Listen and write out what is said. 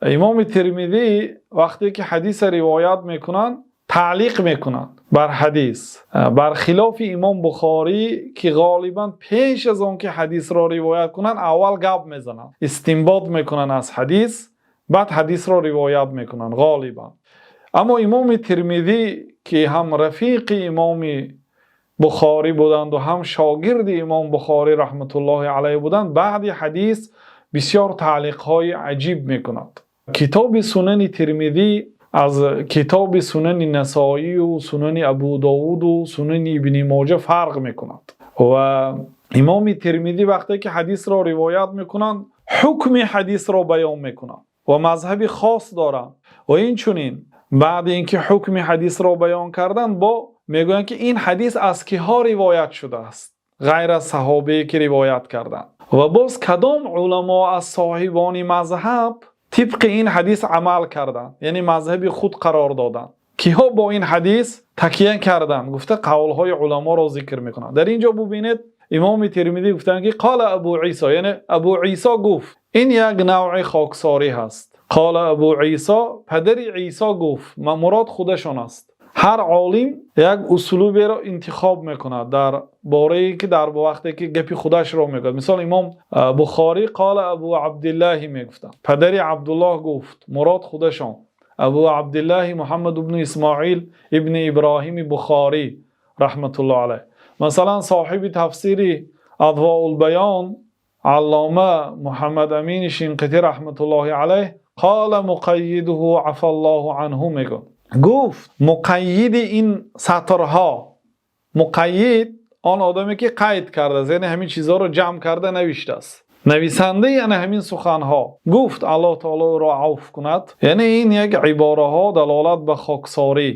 Имом Термизӣ вақте ки ҳадисро ривоят мекунанд, таълиқ мекунанд бар ҳадис. Бар хилофи имом Бухорӣ, ки ғолибан пеш аз он ки ҳадисро ривоят кунанд, аввал гап мезананд, истинбот мекунанд аз ҳадис, баъд ҳадисро ривоят мекунанд ғолибан. Аммо имом Термизӣ, ки ҳам рафиқи имом Бухорӣ буданд ва ҳам шогирди имом Бухорӣ раҳматуллоҳи алайҳ буданд, баъд ҳадис бисёр таълиқҳои аҷиб мекунад. Китоби Сунани Термизӣ аз китоби Сунани Насоӣ ва Сунани Абӯдовуд ва Сунани Ибни Моҷа фарқ мекунад ва имом Термизӣ вақте ки ҳадисро ривоят мекунанд, ҳукми ҳадисро баён мекунанд ва мазҳаби хос доранд ва ҳамчунин баъд аз инки ҳукми ҳадисро баён карданд, боз мегӯянд, ки ин ҳадис аз киҳо ривоят шудааст, ғайр аз саҳобае ки ривоят карданд, ва боз кадом уламо аз соҳибони мазҳаб тибқи ин ҳадис амал карданд, яъне мазҳаби худ қарор доданд, киҳо бо ин ҳадис такя карданд, гуфта қавлҳои уламоро зикр мекунанд. Дар инҷо бубинед, имом Термизӣ гуфтанд, ки قال أبو عيسى, яъне Абӯ Исо гуфт. Ин як навъи хоксорӣ ҳаст. قال أبو عيسى, падари Исо гуфт, мурод худашон аст. Ҳар олим як услуберо интихоб мекунад дар бораи ки дар вақте ки гапи худашро мегӯяд. Мисол, имом Бухорӣ قال أبو عبد الله мегуфтанд, падари Абдуллоҳ гуфт, мурод худашон, Абӯ Абдуллоҳ Муҳаммад ибни Исмоил ибни Иброҳим Бухорӣ раҳматуллоҳи алайҳ. Масалан, соҳиби тафсири Азвоул-Баён Аллома Муҳаммад Амин Шанқитӣ раҳматуллоҳи алайҳ قال مقيده عفا الله عنه мегӯяд, гуфт муқаййиди ин сатрҳо. Муқаййид он одаме ки қайд кардааст, яъне ҳамин чизҳоро ҷамъ карда навиштааст, нависандаи яъне ҳамин суханҳо гуфт, Аллоҳи таъоло ӯро афв кунад. Яъне ин як ибораҳо далолат ба хоксорӣ.